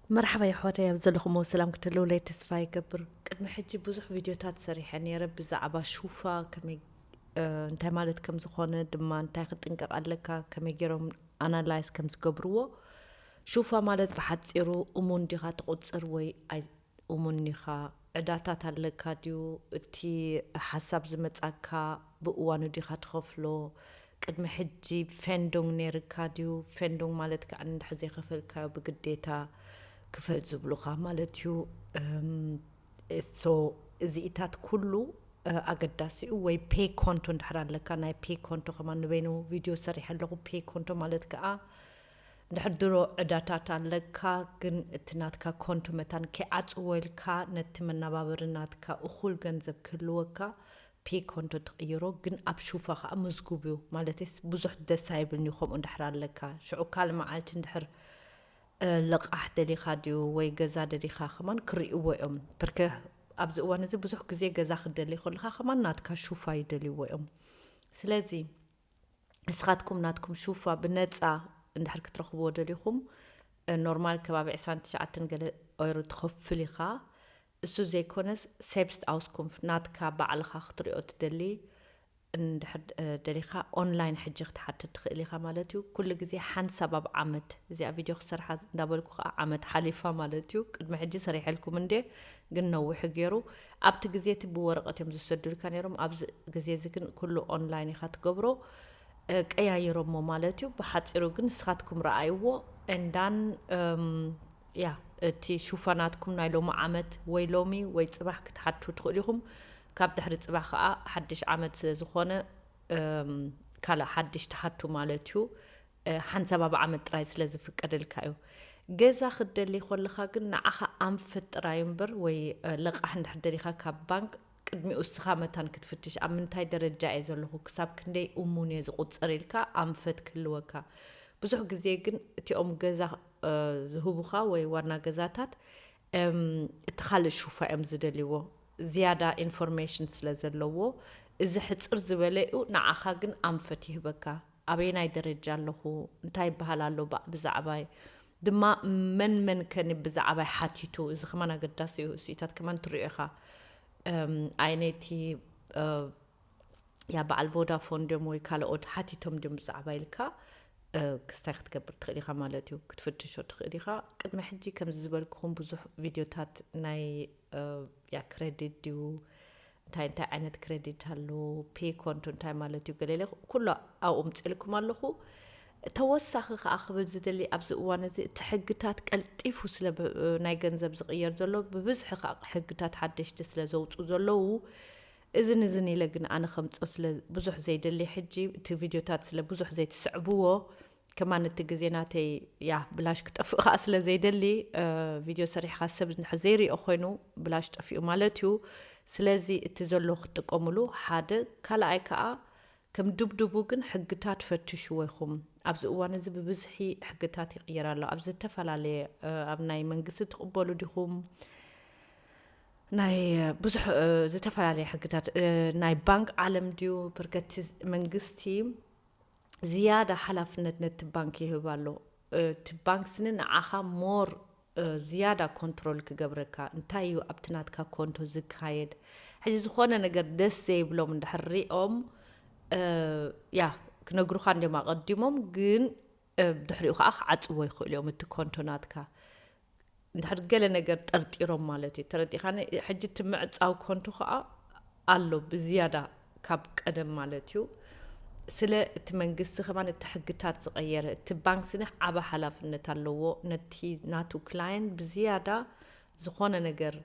መርሓባ የሕዋተይ፣ ኣብ ዘለኹሞ ሰላም ክትህልውለይ ተስፋ ይገብር። ቅድሚ ሕጂ ብዙሕ ቪድዮታት ሰሪሐ ነይረ ብዛዕባ ሹፋ ከመይ፣ እ፣ እንታይ ማለት ከም ዝኾነ ድማ እንታይ ክጥንቀቕ ኣለካ፣ ከመይ ገይሮም ኣናላይዝ ከም ዝገብርዎ። ሹፋ ማለት ብሓጺሩ እሙን ዲኻ ትቑጽር ወይ ኣይ-፣ እሙን ዲኻ፣ ዕዳታት ኣለካ ድዩ፣ እቲ ሓሳብ ዝመጻካ ብእዋኑ ዲኻ ትኸፍሎ፣ ቅድሚ ሕጂ ፌንዶንግ ነይርካ ድዩ፣ ፌንዶንግ ማለት ከኣ እንድሕር ዘይኸፈልካዮ ብግዴታ ክፈል ዝብሉኻ ማለት እዩ። እም፣ ሶ እዚኢታት ኩሉ፣ እ፣ ኣገዳሲ እዩ። ወይ ፔ ኮንቶ እንድሕር ኣለካ፣ ናይ ፔ ኮንቶ ከማን ንበይኑ ቪድዮ ሰሪሐ ኣለኹ። ፔ ኮንቶ ማለት ከኣ እንድሕር ድሮ ዕዳታት ኣለካ፣ ግን እቲ ናትካ ኮንቶ መታን ከይዓጽዎ ኢልካ ነቲ መናባበሪ ናትካ እኹል ገንዘብ ክህልወካ ፔ ኮንቶ ትቕይሮ፣ ግን ኣብ ሹፋ ከኣ ምዝጉብ እዩ። ማለትስ ብዙሕ ደስ ኣይብልኒ ከምኡ እንድሕር ኣለካ። ሽዑ ካልእ መዓልቲ እንድሕር፣ እ፣ ልቓሕ ደሊኻ ድዩ ወይ ገዛ ደሊኻ ከማን ክርእይዎ እዮም። ብርከ ኣብዚ እዋን እዚ ብዙሕ ግዜ ገዛ ክደሊ ከለኻ ከማን ናትካ ሹፋ ይደልይዎ እዮም። ስለዚ ንስኻትኩም ናትኩም ሹፋ ብነጻ እንድሕር ክትረኽብዎ ደሊኹም፣ እ፣ ኖርማል ከባቢ ዕስራን ትሽዓተን ገለ ኦይሮ ትኸፍል ኢኻ። እሱ ዘይኮነስ ሴብስት ኣውስኩንፍ ናትካ ባዕልኻ ክትሪኦ ትደሊ እንድሕር፣ እ፣ ደሊኻ ኦንላይን ሕጂ ክትሓትት ትኽእል ኢኻ ማለት እዩ። ኩሉ ግዜ ሓንሳብ ኣብ ዓመት፣ እዚኣ ቪድዮ ክሰርሓ እንዳበልኩ ከኣ ዓመት ሓሊፋ ማለት እዩ። ቅድሚ ሕጂ ሰሪሐልኩም እንዴ፣ ግን ነዊሑ ገይሩ። ኣብቲ ግዜ እቲ ብወረቐት እዮም ዝሰዱልካ ነይሮም። ኣብዚ ግዜ እዚ ግን ኩሉ ኦንላይን ኢኻ ትገብሮ። እ፣ ቀያይሮሞ ማለት እዩ። ብሓጺሩ ግን ንስኻትኩም ረኣይዎ። እንዳን፣ እም፣ ያ፣ እቲ ሹፋናትኩም ናይ ሎሚ ዓመት ወይ ሎሚ ወይ ጽባሕ ክትሓቱ ትኽእሉ ኢኹም። ካብ ድሕሪ ጽባሕ ከኣ ሓድሽ ዓመት ስለ ዝኾነ፣ እም፣ ካልእ ሓድሽ ትሓቱ ማለት እዩ። እ፣ ሓንሳብ ኣብ ዓመት ጥራይ ስለ ዝፍቀደልካ እዩ። ገዛ ክትደሊ ከለኻ ግን ንዓኻ ኣንፈት ጥራይ እምበር ወይ፣ እ፣ ልቓሕ እንድሕር ደሊኻ ካብ ባንክ ቅድሚኡ እስኻ መታን ክትፍትሽ ኣብ ምንታይ ደረጃ እየ ዘለኹ፣ ክሳብ ክንደይ እሙን እየ ዝቑጸር ኢልካ ኣንፈት ክህልወካ። ብዙሕ ግዜ ግን እቲኦም ገዛ፣ እ፣ ዝህቡኻ ወይ ዋና ገዛታት፣ እም፣ እቲ ካልእ ሹፋ እዮም ዝደልይዎ። ዝያዳ ኢንፎርሜሽን ስለ ዘለዎ፣ እዚ ሕጽር ዝበለ እዩ፣ ንዓኻ ግን ኣንፈት ይህበካ። ኣበየናይ ደረጃ ኣለኹ፣ እንታይ ይበሃል ኣሎ ባ-፣ ብዛዕባይ፣ ድማ መን መን ከ ብዛዕባይ ሓቲቱ፣ እዚ ከማን ኣገዳሲ እዩ። እሱኢታት ከማን ትሪኦ ኢኻ። እም፣ ኣይ ነቲ፣ እ፣ ያ በዓል ቮዳፎን ድዮም ወይ ካልኦት ሓቲቶም ድዮም ብዛዕባ ኢልካ፣ እ፣ ክስታይ ክትገብር ትኽእል ኢኻ ማለት እዩ። ክትፍትሾ ትኽእል ኢኻ። ቅድሚ ሕጂ ከምዚ ዝበልኩኹም ብዙሕ ቪድዮታት ናይ፣ እ፣ ያ ክሬዲት ድዩ፣ እንታይ እንታይ ዓይነት ክሬዲት ኣሎ፣ ፔ ኮንቶ እንታይ ማለት እዩ፣ ገለ ኢለ ኩሉ ኣብኡ ምጽእልኩም ኣለኹ። ተወሳኺ ከኣ ክብል ዝደሊ ኣብዚ እዋን እዚ እቲ ሕግታት ቀልጢፉ ስለ ብ-፣ ናይ ገንዘብ ዝቕየር ዘሎ፣ ብብዝሒ ከኣ ሕግታት ሓደሽቲ ስለ ዘውጽኡ ዘለዉ፣ እዝን እዝን ኢለ ግን ኣነ ከምጾ ስለ ብዙሕ ዘይደሊ፣ ሕጂ እቲ ቪድዮታት ስለ ብዙሕ ዘይትስዕብዎ፣ ከማን እቲ ግዜ ናተይ ያ ብላሽ ክጠፍእ ከኣ ስለ ዘይደሊ፣ እ፣ ቪድዮ ሰሪሕካ ሰብ እንድሕር ዘይሪኦ ኮይኑ ብላሽ ጠፊኡ ማለት እዩ። ስለዚ እቲ ዘሎ ክትጥቀሙሉ ሓደ፣ ካልኣይ ከኣ ከም ድብድቡ ግን ሕግታት ፈትሽዎ ኢኹም። ኣብዚ እዋን እዚ ብብዝሒ ሕግታት ይቕየር ኣሎ። ኣብ ዝተፈላለየ፣ እ፣ ኣብ ናይ መንግስቲ ትቕበሉ ዲኹም? ናይ፣ እ፣ ብዙሕ፣ እ፣ ዝተፈላለየ ሕግታት፣ እ፣ ናይ ባንክ ዓለም ድዩ? ብርከቲ መንግስቲ ዝያዳ ሓላፍነት ነቲ ባንክ ይህብ ኣሎ። እ፣ እቲ ባንክ ስኒ ንዓኻ ሞር፣ እ፣ ዝያዳ ኮንትሮል ክገብረካ፣ እንታይ እዩ ኣብቲ ናትካ ኮንቶ ዝካየድ። ሕጂ ዝኾነ ነገር ደስ ዘይብሎም እንድሕር ሪኦም፣ እ፣ ያ፣ ክነግሩኻ እንዲዮም ኣቐዲሞም፣ ግን፣ እ፣ ድሕሪኡ ኸዓ ክዓጽዎ ይኽእሉ እዮም እቲ ኮንቶ ናትካ። እንድሕር ገለ ነገር ጠርጢሮም ማለት እዩ። ተረዲኻኒ? ሕጂ እቲ ምዕጻው ኮንቶ ኸዓ ኣሎ ብዝያዳ ካብ ቀደም ማለት እዩ። ስለ እቲ መንግስቲ ከማን እቲ ሕግታት ዝቐየረ፣ እቲ ባንክ ስኒ ዓቢ ሓላፍነት ኣለዎ። ነቲ ናቱ ክላየንት ብዝያዳ ዝኾነ ነገር፣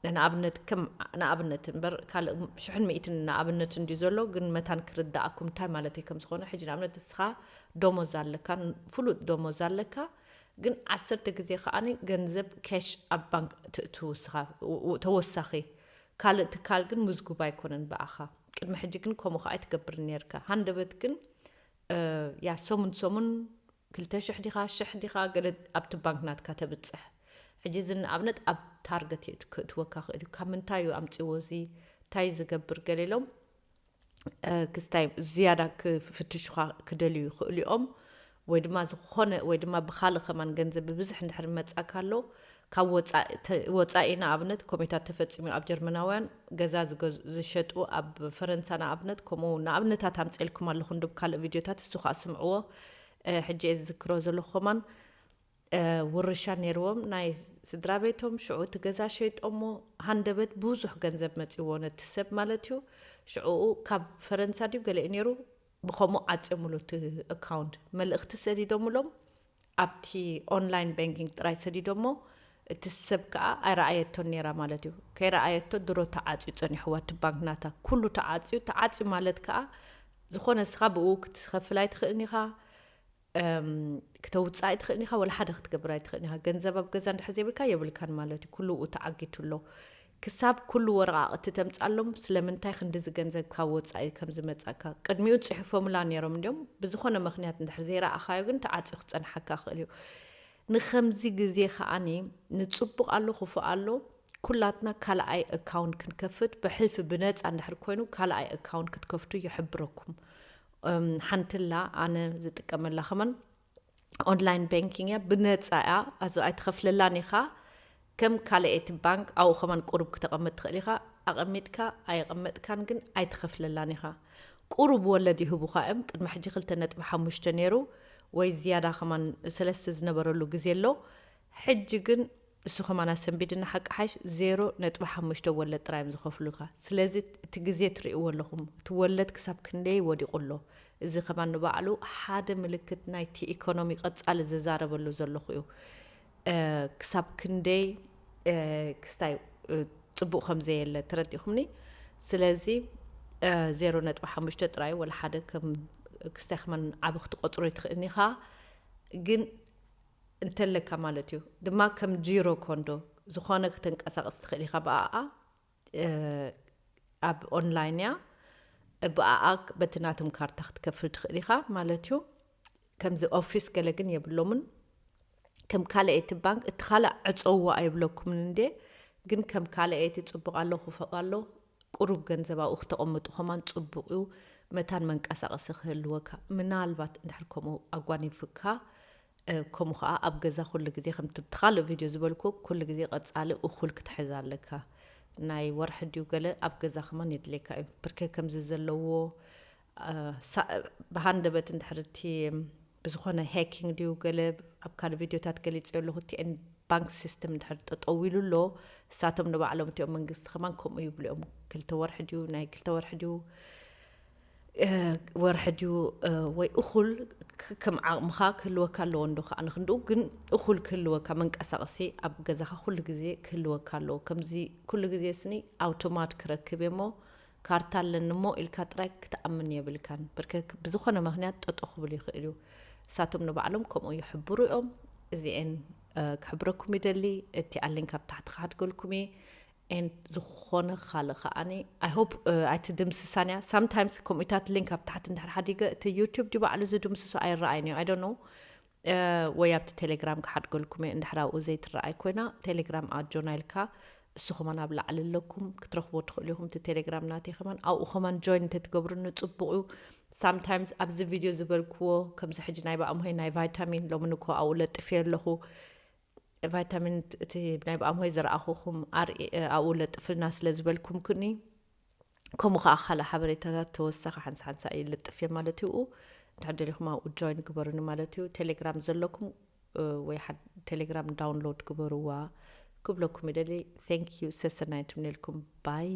ንኣብነት ከም ንኣብነት እምበር ካልእ ሽሕን ሚእትን ንኣብነት እንድዩ ዘሎ፣ ግን መታን ክርድኣኩም እንታይ ማለተይ ከም ዝኾነ። ሕጂ ንኣብነት ንስኻ ደሞዝ ኣለካ፣ ፍሉጥ ደሞዝ ኣለካ፣ ግን ዓሰርተ ግዜ ከኣ ገንዘብ ኬሽ ኣብ ባንክ ትእትው ንስኻ፣ ው-፣ ተወሳኺ። ካልእ ትካል ግን ምዝጉብ ኣይኮነን ብኣኻ። ቅድሚ ሕጂ ግን ከምኡ ከኣ ኣይትገብርን ኔርካ። ሃንደበት ግን፣ እ፣ ያ ሰሙን ሰሙን ክልተ ሽሕ ዲኻ፣ ሽሕ ዲኻ፣ ገለ ኣብቲ ባንክ ናትካ ተብጽሕ። ሕጂ እዚ ንኣብነት ኣብ ታርገት እዩ ክእትወካ ክእል እዩ። ካብ ምንታይ እዩ ኣምጺዎ እዚ? እንታይ እዩ ዝገብር? ገለ ኢሎም፣ እ፣ ክስታይ ዝያዳ ክፍትሹኻ ክደልዩ ይኽእሉ እዮም። ወይ ድማ ዝኾነ ወይ ድማ ብኻልእ ከማን ገንዘብ ብብዝሕ እንድሕር መጻካ ኣሎ ካብ ወጻኢ ንኣብነት ኮሜታት ተፈጺሙ ኣብ ጀርመናውያን ገዛ ዝሸጡ ኣብ ፈረንሳ ንኣብነት ከምኡ ንኣብነታት ኣምፅኤልኩም ኣለኹ እንዶ ካልእ ቪድዮታት እሱ ከዓ ስምዕዎ ሕጂ እየ ዝዝክሮ ዘለኹ ከማን ውርሻ ነይርዎም ናይ ስድራ ቤቶም ሽዑ እቲ ገዛ ሸይጦሞ ሃንደበት ብዙሕ ገንዘብ መፂዎ ነቲ ሰብ ማለት እዩ ሽዑኡ ካብ ፈረንሳ ድዩ ገለእ ነይሩ ብኸምኡ ዓፅዮምሉ እቲ ኣካውንት መልእኽቲ ሰዲዶምሎም ኣብቲ ኦንላይን ባንኪንግ ጥራይ ሰዲዶሞ እቲ ሰብ ከዓ ኣይረኣየቶን ነይራ ማለት እዩ ከይረኣየቶ ድሮ ተዓፅዩ ፀኒሕዋ እቲ ባንክ ናታ ኩሉ ተዓፅዩ ተዓፅዩ ማለት ከዓ ዝኾነ ስኻ ብኡ ክትኸፍል ኣይትኽእልን ኢኻ ክተውፅእ ኣይትኽእልን ኢኻ ወላ ሓደ ክትገብር ኣይትኽእልን ኢኻ ገንዘብ ኣብ ገዛ እንድሕር ዘይብልካ የብልካን ማለት እዩ ኩሉ ኡ ተዓጊቱ ኣሎ ክሳብ ኩሉ ወረቓቕቲ ተምፃሎም ስለምንታይ ክንድዚ ገንዘብ ካብ ወፃኢ ከም ዝመፃካ ቅድሚኡ ፅሑፎምላ ነይሮም እንዲዮም ብዝኾነ ምኽንያት እንድሕር ዘይረኣኻዮ ግን ተዓፅዩ ክፀንሓካ ይኽእል እዩ ንኸምዚ ግዜ ከዓኒ ንፅቡቕ ኣሎ ክፉእ ኣሎ ኩላትና ካልኣይ ኣካውንት ክንከፍት ብሕልፊ ብነፃ እንድሕር ኮይኑ ካልኣይ ኣካውንት ክትከፍቱ ይሕብረኩም ሓንትላ ኣነ ዝጥቀመላ ከመን ኦንላይን ባንኪንግ እያ ብነፃ እያ ኣዚ ኣይትኸፍለላን ኢኻ ከም ካልአይቲ ባንክ ኣብኡ ከማን ቁሩብ ክተቐምጥ ትኽእል ኢኻ ኣቐሚጥካ ኣየቐመጥካን ግን ኣይትኸፍለላን ኢኻ ቁሩብ ወለድ ይህቡኻ እዮም ቅድሚ ሕጂ ክልተ ነጥቢ ሓሙሽተ ነይሩ ወይ ዝያዳ ከማን ሰለስተ ዝነበረሉ ግዜ ኣሎ ሕጂ ግን እሱ ከማን ኣሰንቢድና ሓቂ ሓሽ ዜሮ ነጥቢ ሓሙሽተ ወለድ ጥራይ እዮም ዝኸፍሉካ ስለዚ እቲ ግዜ ትርእይዎ ኣለኹም እቲ ወለድ ክሳብ ክንደይ ወዲቑ ኣሎ እዚ ከማን ንባዕሉ ሓደ ምልክት ናይቲ ኢኮኖሚ ቀጻሊ ዝዛረበሉ ዘለኹ እዩ ክሳብ ክንደይ ክስታይ ፅቡቕ ከም ዘየለ ተረዲኹምኒ ስለዚ ዜሮ ነጥቢ ሓሙሽተ ጥራይ ወላ ሓደ ከም ክስታይ ከማን ዓቢ ክትቆፅሮ ይትኽእልኒ ኢኻ ግን እንተለካ ማለት እዩ ድማ ከም ጂሮ ኮንዶ ዝኾነ ክተንቀሳቐስ ትኽእል ኢኻ ብኣኣ ኣብ ኦንላይን እያ ብኣኣ በቲ ናቶም ካርታ ክትከፍል ትኽእል ኢኻ ማለት እዩ ከምዚ ኦፊስ ገለ ግን የብሎምን ከም ካልአይቲ ባንክ እቲ ካልእ ዕፀዎ ኣይብለኩምን እንዴ ግን ከም ካልአይቲ ፅቡቕ ኣሎ ክፈቕ ኣሎ ቁሩብ ገንዘብ ኣብኡ ክተቐምጡ ከማን ፅቡቕ እዩ መታን መንቀሳቐሲ ክህልወካ ምናልባት እንድሕር ከምኡ ኣጓኒፍካ ከምኡ ከዓ ኣብ ገዛ ኩሉ ግዜ ከምቲ ብቲ ካልእ ቪድዮ ዝበልኩ ኩሉ ግዜ ቀፃሊ እኩል ክትሕዝ ኣለካ ናይ ወርሒ ድዩ ገለ ኣብ ገዛ ከማን የድልየካ እዩ ብርከ ከምዚ ዘለዎ ብሃንደበት እንድሕር እቲ ብዝኾነ ሃኪንግ ድዩ ገለ ኣብ ካልእ ቪድዮታት ገሊፀዮ ኣለኹ እቲ ኤን ባንክ ሲስተም እንድሕር ጠጠው ኢሉ ኣሎ እሳቶም ንባዕሎም እቲኦም መንግስቲ ከማን ከምኡ ይብሉ እዮም ክልተ ወርሒ ድዩ ናይ ክልተ ወርሒ ድዩ ወርሒ ድዩ ወይ እኹል ከም ዓቕምኻ ክህልወካ ኣለዎ እንዶ ከዓ ንክንድኡ ግን እኹል ክህልወካ መንቀሳቐሲ ኣብ ገዛኻ ኩሉ ግዜ ክህልወካ ኣለዎ ከምዚ ኩሉ ግዜ ስኒ ኣውቶማት ክረክብ እሞ ካርታ ኣለኒ እሞ ኢልካ ጥራይ ክትኣምን የብልካን ብርከክ ብዝኾነ ምክንያት ጠጦ ክብል ይኽእል እዩ እሳቶም ንባዕሎም ከምኡ ይሕብሩ እዮም እዚኤን ክሕብረኩም ይደሊ እቲ ኣሊንክ ኣብ ታሕቲ ክሓድገልኩም እየ and ዝኾነ ካልእ ከዓኒ I hope ኣይትድምስሳን እያ sometimes ከምኡታት ሊንክ ኣብ ታሕቲ እንድሕር ሓዲገ እቲ ዩቲዩብ ድዩ ባዕሉ ዝድምስሶ ኣይረኣይን እዩ I don't know ወይ ኣብቲ ቴሌግራም ክሓድገልኩም እየ እንድሕር ኣብኡ ዘይትረኣይ ኮይና ቴሌግራም ኣጆና ኢልካ እሱ ከማን ኣብ ላዕሊ ኣለኩም ክትረኽቦ ትኽእሉ ኢኹም እቲ ቴሌግራም ናተይ ከማን ኣብኡ ከማን ጆይን እንተትገብሩኒ ፅቡቕ እዩ sometimes ኣብዚ ቪድዮ ዝበልክዎ ከምዚ ሕጂ ናይ ብኣምሆይ ናይ ቫይታሚን ሎሚ ንኮ ኣብኡ ለጥፍዮ ኣለኹ ቫይታሚን እቲ ናይ ብኣምሆይ ዝረኣኹኹም ኣብኡ ለጥፍልና ስለ ዝበልኩም ኩኒ ከምኡ ከዓ ካልእ ሓበሬታታት ተወሳኺ ሓንሳ ሓንሳ እየ ለጥፍ እየ ማለት እዩ እንድሕር ደሊኹም ኣብኡ ጆይን ግበሩኒ ማለት እዩ ቴሌግራም ዘለኩም ወይ ቴሌግራም ዳውንሎድ ግበርዋ ክብለኩም ይደሊ thank you ሰሰናይ ትምነልኩም ባይ